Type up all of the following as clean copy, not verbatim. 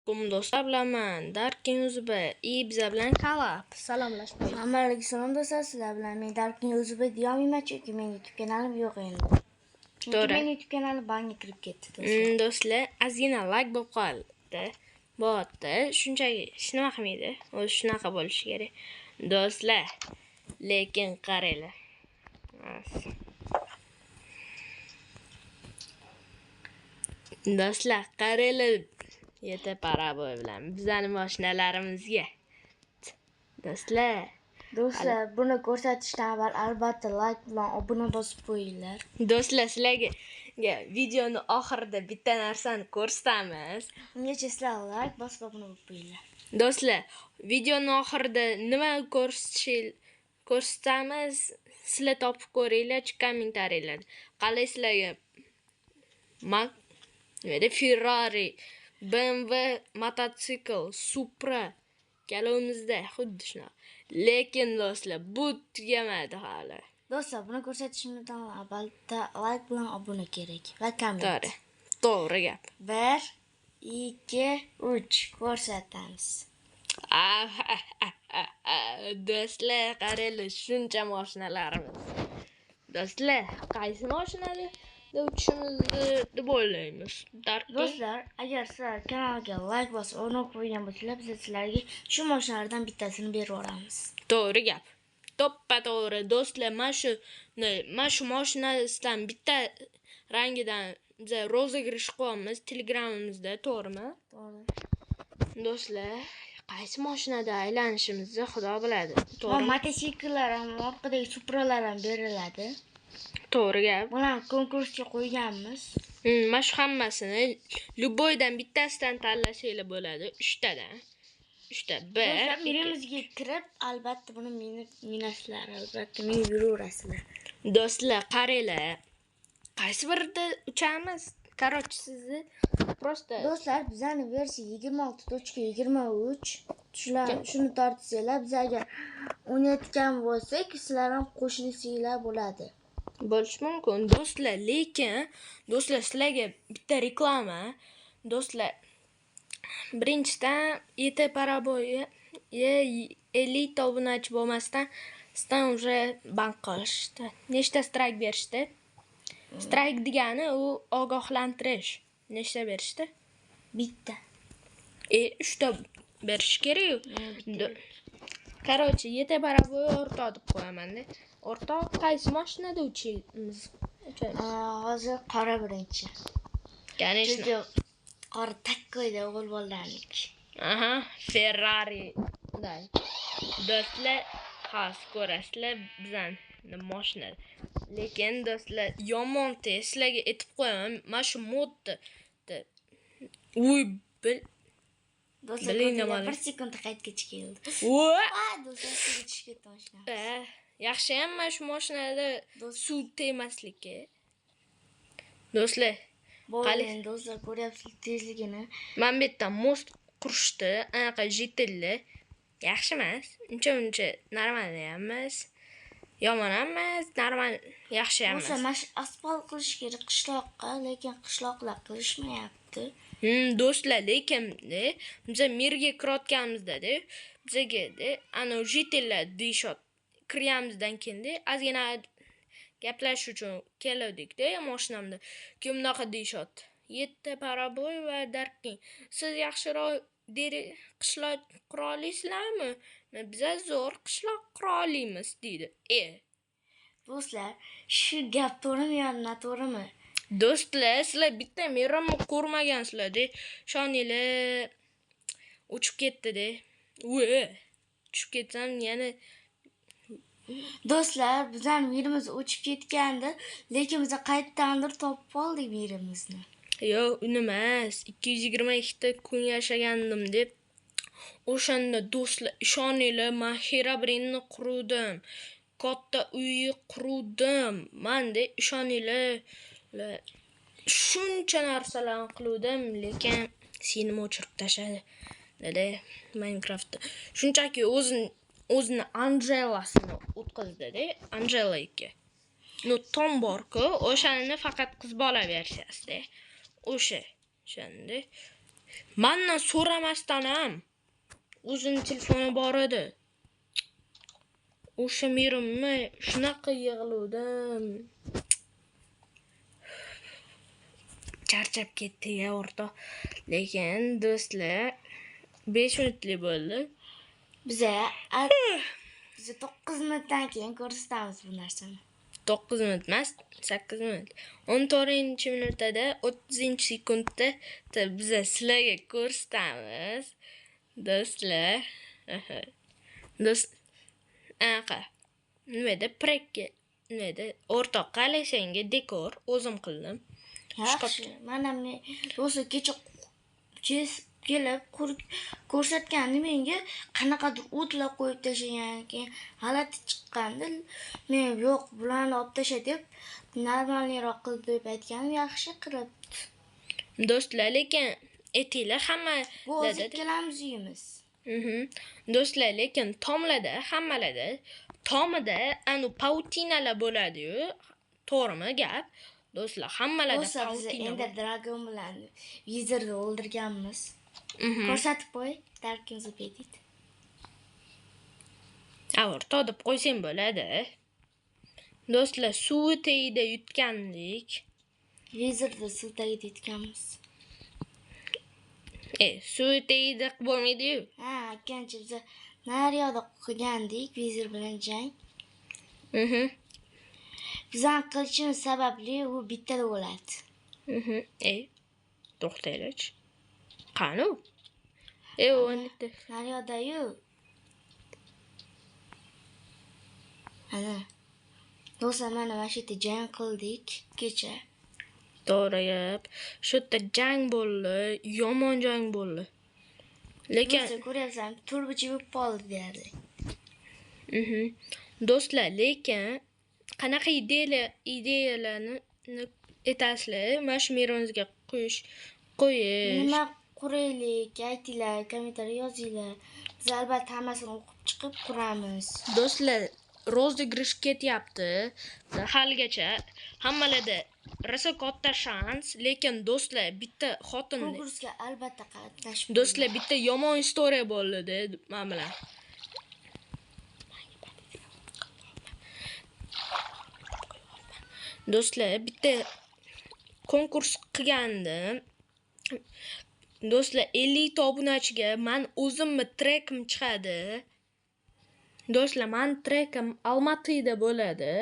Alaykum do'stlar, bilaman. Darkin UZB i biza bilan Kalab. Salomlashib qo'ying. Alaykum do'stlar, sizlar bilan men Darkin UZB deyolmayman, chunki mening YouTube kanalim yo'q endi. Chunki To'g'ri. mening YouTube kanalim banga kirib ketdi do'stlar. Do'stlar, ozgina lag bo'lib qoldi. Bo'lyapti. Shunchaki hech nima qilmaydi. O'zi shunaqa bo'lishi kerak. Do'stlar, lekin qaranglar. Do'stlar, qaranglar. Yeta paraboy bilan bizani mashinalarimizga. Do'stlar, Do'stlar, buni ko'rsatishdan avval albatta like bilan obuna bosib qo'yinglar. Do'stlar, sizlarga videoni oxirida bitta narsani ko'rsatamiz. Ungacha sizlar like bosib obuna bo'lib qo'yinglar. Do'stlar, videoni oxirida nima ko'rsatamiz, sizlar topib ko'ringlar, kommentariylarda. Qalay sizlarga nima Ferrari, BMW mototsikl, Supra ikkalovimizda xuddi shunaqa. Lekin do'stlar, bu tugamadi hali. Do'stlar, buni ko'rsatishimizdan albatta like bilan obuna kerak va komment. To'g'ri. To'g'ri gap. 1 2 3 ko'rsatamiz. Do'stlar, qaranglar, shuncha mashinalarimiz. Do'stlar, qaysi mashinada uchishimizni deb o'ylaymiz? Do'stlar, agar sizlar kanalga like bosib obuna qo'ygan bo'lsanglar, biz sizlarga shu mashinalardan bittasini berib yuboramiz. To'g'ri gap. To'ppa-to'g'ri. Do'stlar, mana shu mashinasidan bitta rangidan biz rozыгрыш qilyapmiz Telegramimizda, to'g'rimi? To'g'ri. Do'stlar, qaysi mashinada aylanishimizni Xudo biladi. Va To'g'rimi? mototsikllar ham, orqadagi Supralar ham beriladi. To'g'ri gap. Bularni konkursga qo'yganmiz. Mana shu hammasini любойdan bittasidan tanlasanglar bo'ladi. Uchtadan. Uchta. Bir, Do'stlar, ikki. mirimizga kirib, albatta buni minasizlar, albatta minib yuraverasizlar. Do'stlar, qaranglar. Qaysi birida uchamiz? Короче, sizni просто Do'stlar, bizani versiya 26.23 shular shuni tortsanglar, biz agar o'ynayotgan bo'lsak, sizlar ham qo'shilsanglar bo'ladi. Bo'lishi mumkin. Do'stlar, lekin do'stlar, sizlarga bitta reklama. Do'stlar, birinchidan YT Paraboy 50 ta obunachi bo'lmasdan sizdan уже ban qilishdi. Nechta strike berishdi? Strike degani u ogohlantirish. Nechta berishdi? Bitta. 3 ta berish kerak. Короче, YT Paraboy o'rtoq deb qo'yaman-da. O'rtoq, qaysi mashinada uchamiz? Uchamiz. Hozir qora birinchi. Конечно. Chunki qora takkoyda o'g'il bolalarniki. Aha, Ferrari. Day. Do'stlar, xos ko'rasizlar bizani mashina. Lekin do'stlar, yomon tez sizlarga aytib qo'yaman, mana shu modda uy bil Do'stlar, Biling ko'rdinglar, nimani. bir sekundda qaytgacha keldi. Voy! Do'stlar, suvga tushib ketdi mashina. Yaxshiyam mana shu mashinada suv tegmasligi. Do'stlar, Bo'ldi Qali- endi do'stlar, ko'ryapsizlar tezligini. Mana bu yerda мост qurishdi, anaqa житель. Yaxshi emas, uncha muncha normal ham emas. Yomon ham emas, normal, yaxshi ham Do'stlar, emas. mana shu asfalt qilish kerak qishloqqa, lekin qishloqlar qilishmayapti. Do'stlar, lekin biza мир ga kirayotganimizda bizaga de ana житель lar deyishyapti. Kirganimizdan keyin ozgina gaplashish uchun keluvdik-da mashinamda. Keyin bunaqa deyishyapti. Yetti Paraboy va Darking. Siz yaxshiroq deri qishloq qura olasizlarmi? Biza zo'r qishloq qura olamiz deydi. Do'stlar, shu gap to'g'rimi yo noto'g'rimi? Do'stlar, sizlar bitta merimni ko'rmagansizlar-da. Ishoninglar, uchib ketdi-da. Voy, tushib ketsam yana Do'stlar, bizning mirimiz o'chib ketgandi, lekin biz qayerdandir topib oldik mirimizni. Yo'q, uni emas. 222 ta kun yashagandim deb. O'shanda do'stlar, ishoninglar, men Herobrine quruvdim. Katta uyni quruvdim. Man-da ishoninglar, shuncha narsalarni qiluvdim, lekin senimi o'chirib tashladi. Dedi Minecraftda. Shunchaki o'zini Anjelasini o'tkazdi-da, Anjela 2. Ну, Tom bor-ku, o'shani faqat qiz bola versiyasida. O'sha, o'shanda. Mandan so'ramasdan ham o'zini telefoni bor edi. O'sha mirimni shunaqa yig'luvdim. Charchab ketdik-ya o'rtoq. Lekin do'stlar 5 minutlik bo'ldi. Biza 9 minutdan keyin ko'rsatamiz bu narsani. 9 minut emas, 8 minut. 14-minutda 30-sekundda biza sizlarga ko'rsatamiz. Do'stlar, do'st anaqa nimada prekka nimada o'rtoq qalay senga dekor o'zim qildim. Yaxshi. Mana men do'stlar kecha kelib ko'rsatgandi menga qanaqadir o'tlar qo'yib tashlagan, keyin g'alati chiqqandi. Men yo'q, bularni olib tasha deb normalniroq qil deb aytganim yaxshi qilibdi. Do'stlar, lekin aytinglar hamma Bu o'zi ikkalamiz uyimiz. Do'stlar, lekin tomlarda, hammalarda tomida anu pautinalar bo'ladi-yu. To'g'rimi gap? Do'stlar, hammalarda pautina. Ender Dragon bilan Wizardni o'ldirganmiz. Ko'rsatib qo'y, Darkin Zubedit. O'rtoq deb qo'ysang bo'ladi. Do'stlar, suvi tagida yutgandik. Wizardni suv tagida yutganmiz. Suvi tagida bo'lmaydi-yu. Ha, akkancha biz nariyoqda qilgandik Wizard bilan jang. Bizning qilichimiz sababli u bittada o'ladi. To'xtaylik. Qani u? U Nariyoqda-yu. Ana. Do'stlar, mana shu yerda jang qildik kecha. To'g'ri gap. Shu yerda jang bo'ldi, yomon jang bo'ldi. Lekin ko'ryapsan, turbichi bo'lib qoldi deyarli. Do'stlar, lekin qanaqa ideyalarni aytasizlar? Mana shu mirimizga qo'yish. Nima quraylik, aytinglar, kommentariy yozinglar. Biz albatta hammasini o'qib chiqib quramiz. Do'stlar, rozыгрыш ketyapti. Haligacha hammalarda rosa katta shans, lekin do'stlar bitta xotin konkursga albatta qatnashib. Do'stlar, bitta yomon istoriya bo'ldi men bilan. Do'stlar, bitta konkurs qilgandim. Do'stlar, 50 ta obunachiga men o'zimni trekim chiqadi. Do'stlar, men trekim Almatida bo'ladi.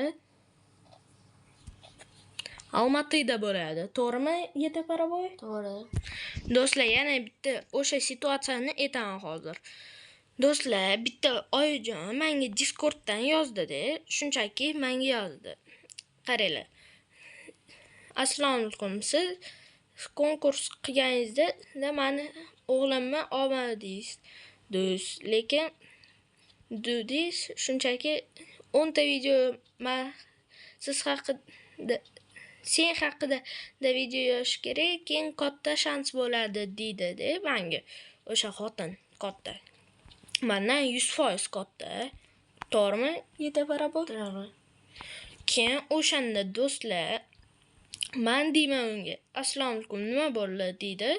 Almatida bo'ladi. To'g'rimi, Yetaparaboy? To'g'ri. Do'stlar, yana bitta o'sha situatsiyani aytaman hozir. Do'stlar, bitta oyijon menga Discorddan yozdi-da, shunchaki menga yozdi. Qaranglar. Assalomu alaykum. Siz konkurs qilganingizda meni o'g'limni olmadingiz. Do'st, lekin dedingiz shunchaki 10 ta video men siz haqida sen haqida da video yozish kerak, keyin katta shans bo'ladi deydi-da menga. O'sha xotin katta. Mendan 100% katta. To'g'rimi, Yetaparaboy? To'g'ri. Keyin o'shanda do'stlar man deyman unga, assalomu alaykum, nima bo'ldi deydi.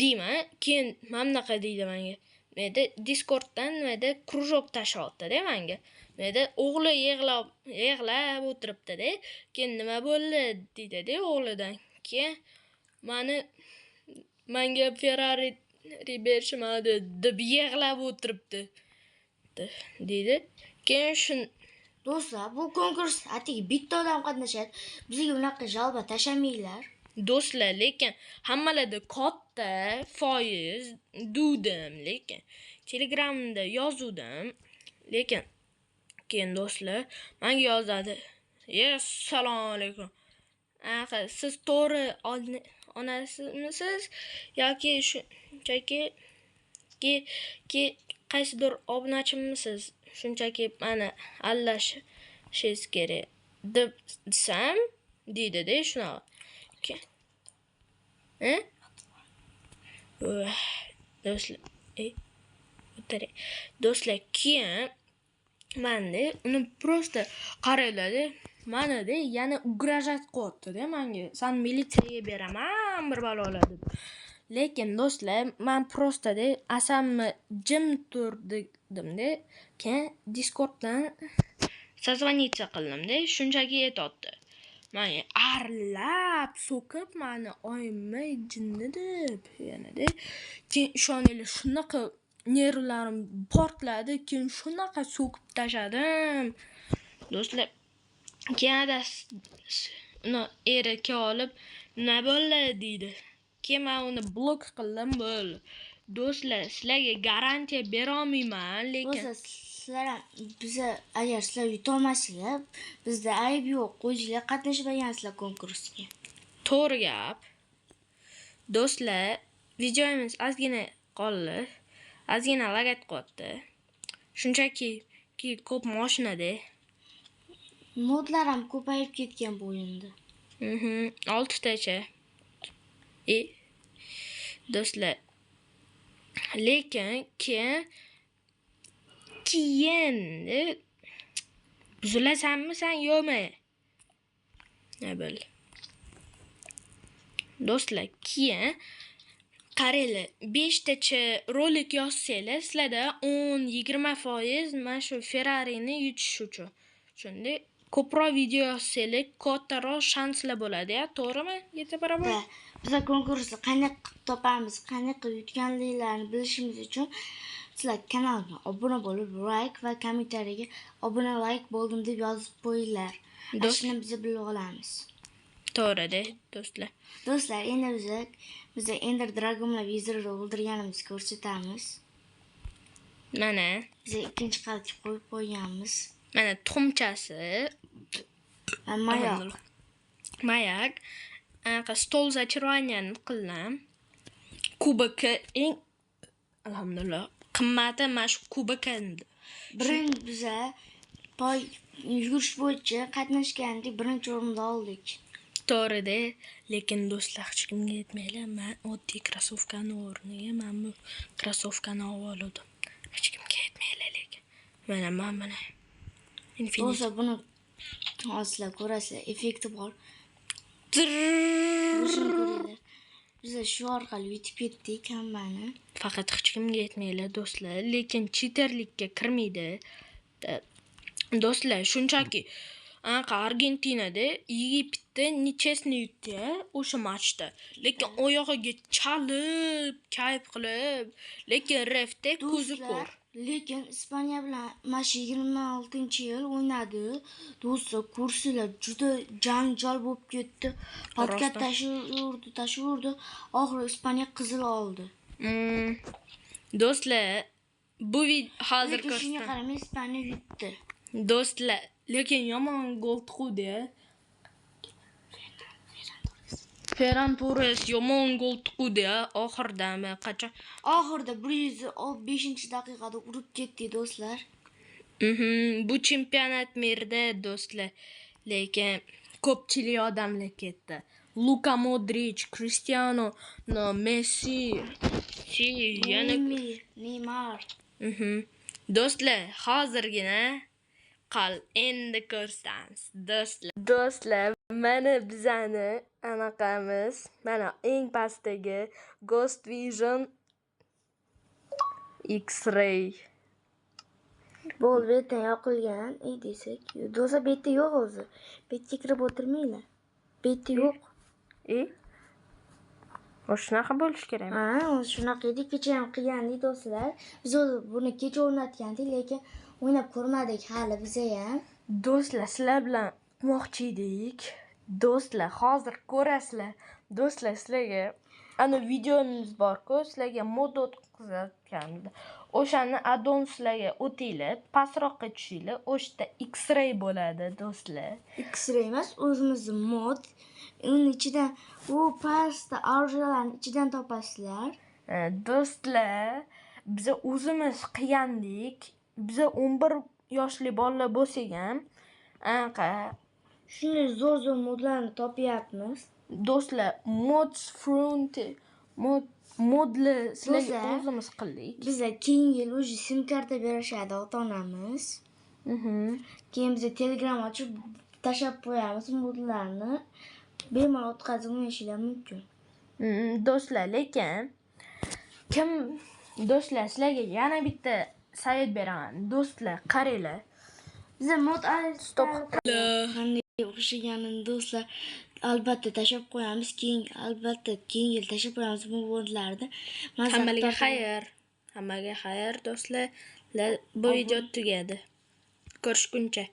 Deyman, keyin mana bunaqa deydi menga. Menda Discorddan nimada krujok tashlayapti-da menga. Menda o'g'li yig'lab o'tiribdi-da. Keyin nima bo'ldi deydi-da o'g'lidan. Keyin menga Ferrari berishmadi deb yig'lab o'tiribdi deydi. Keyin shun Do'stlar, bu konkurs atigi bitta odam qatnashadi. Bizga bunaqa jalba tashlamanglar. Do'stlar, lekin hammalarda katta foiz dudim, lekin Telegramda yozuvdim, lekin keyin do'stlar menga yozadi. Assalomu alaykum. Axa, siz to'g'ri onasimisiz yoki shunchaki ki qaysidir obunachimisiz? Shunchaki mani allashingiz kerak deb desam deydi-da shunaqa. Do'stlar, do'stlar, keyin menda uni просто qaranglar-da, mana-da yana ugrajat qilyapti-da menga. San militsiyaga beraman bir balolar deb. Lekin do'stlar, men просто de asamni jim tur dedimda, keyin Discorddan созвониться qildimda, shunchaki aytyapti. Mani arlab so'kib, mani oyimni jinni deb yanada. Keyin ishoninglar, shunaqa nervlarim portladi, keyin shunaqa so'kib tashladim. Do'stlar, keyin adasi uni eri kelib olib, nima bo'ldi deydi. Keyin men uni blok qildim, bo'ldi. Do'stlar, sizlarga garantiya bera olmayman, lekin Do'stlar, sizlar ham biza agar sizlar yutolmasanglar, bizda ayb yo'q. O'zinglar qatnashmagansizlar konkursga. To'g'ri gap. Do'stlar, videomiz ozgina qoldi. Ozgina лагать qilyapti. Shunchaki ki ko'p mashinada. Modlar ham ko'payib ketgan bu o'yinda. 6 tacha. E do'stlar, lekin keyin buzilasanmi san yo'qmi? Ne bo'ldi? Do'stlar, keyin qaranglar, 5 tacha rolik yozsanglar, sizlarda 10-20% mana shu Ferrari'ni yutish uchun. Shunda ko'proq video yozsanglar, kattaroq shanslar bo'ladi, ya, to'g'rimi? Yeta barobar? Va biza konkursni qanday qilib topamiz, qanday qilib yutganliklarini bilishimiz uchun sizlar kanalga obuna bo'lib, like va kommentariyaga obuna like bo'ldim deb yozib qo'yinglar. Shuni biz bilib olamiz. To'g'ri-da, do'stlar. Do'stlar, endi biza Ender Dragon bilan Wizardni o'ldirganimizni ko'rsatamiz. Mana, Biza ikkinchi qavatga qo'yib qo'yganmiz. mana tuxumchasi. Va mayoq. Mayak. Anaqa stol зачарования ni qildim. Kubok eng, alhamdulillah, qimmati mana shu kubok endi. Birinchi biza poy yugurish bo'yicha qatnashgandik, birinchi o'rinni oldik. To'g'ri-da, lekin do'stlar, hech kimga aytmanglar, man oddiy krossovkani o'rniga mana bu krossovkani olib oldim. Hech kimga aytmanglar lekin. Mana man buni Infinity. Do'stlar, buni hozir sizlar ko'rasizlar, effekti bor. Buni ko'ringlar. Biza shu orqali yutib ketdik hammani. Faqat hech kimga aytmanglar do'stlar, lekin chiterlikka kirmaydi. Do'stlar, shunchaki anaqa Argentinada Yegiptda нечестный yutdi o'sha matchda. Lekin oyog'iga chalib, kayf qilib, lekin refda ko'zi Do'stlar, ko'r. lekin Ispaniya bilan mana shu 26-yil o'ynadi. Do'stlar, ko'rsanglar, juda janjal bo'lib ketdi. Подкат Rostdan. tashirdi, tashirdi. Oxiri Ispaniya qizil oldi. Do'stlar, bu hozir Lekin shunga ko'rsatam. qaramay Ispaniya yutdi. Do'stlar, lekin yomon gol tiquvdi. Ferran Torres yomon gol tiquvdi oxiridami qachon? Oxirida 105-daqiqada urib ketdi do'stlar. Bu chempionat merda do'stlar. Lekin ko'pchilik odamlar ketdi. Luka Modric, Cristiano, no, Messi, si, yana Neymar, Neymar. Do'stlar, hozirgina qol endi ko'rsatamiz. Do'stlar, do'stlar, mana bizani anaqamiz, mana eng pastdagi Ghost Vision X-ray. Bo'ldi, bu yerdan yoqilgan, ey desak. Do'stlar, bu yerda yo'q o'zi. Bu yerga kirib o'tirmanglar. Bu yerda yo'q. E? Shunaqa bo'lishi kerakmi? Ha, o'zi shunaqa edi. Kecha ham qilgandik do'stlar. Biz o'zi buni kecha o'rnatgandik, lekin o'ynab ko'rmadik hali biza ham. Do'stlar, sizlar bilan qilmoqchi edik. Do'stlar, hozir ko'rasizlar. Do'stlar, sizlarga ana videomiz bor-ku, sizlarga mod o'tkazayotganmiz. O'shani addon sizlarga o'tinglar, pastroqqa tushinglar, o'sha yerda X-ray bo'ladi, do'stlar. X-ray emas, o'zimizni mod. Uni ichidan u pastda оружия larni ichidan topasizlar. Do'stlar, biza o'zimiz qilgandik. Biza 11 yoshli bolalar bo'lsak ham, anaqa Shunday zo'r-zo'r modlarni topyapmiz. Do'stlar, mods front mod modli sizlarga Do'stlar, o'zimiz qildik. Biza keyingi yil уже sim karta berishadi ota-onamiz. Keyin biza Telegram ochib tashlab qo'yamiz modlarni. Bemalol o'tkazib o'ynashinglar mumkin. Do'stlar, lekin kim, do'stlar, sizlarga yana bitta совет beraman. Do'stlar, qaranglar. Biza mod Stop. Qanday o'xshaganini, do'stlar, albatta tashlab qo'yamiz. Keyin albatta keyingi yil tashlab qo'yamiz bu modlarni. Maza Hammaga qilib xayr. Hammaga xayr, do'stlar. Bu video tugadi. Ko'rishguncha.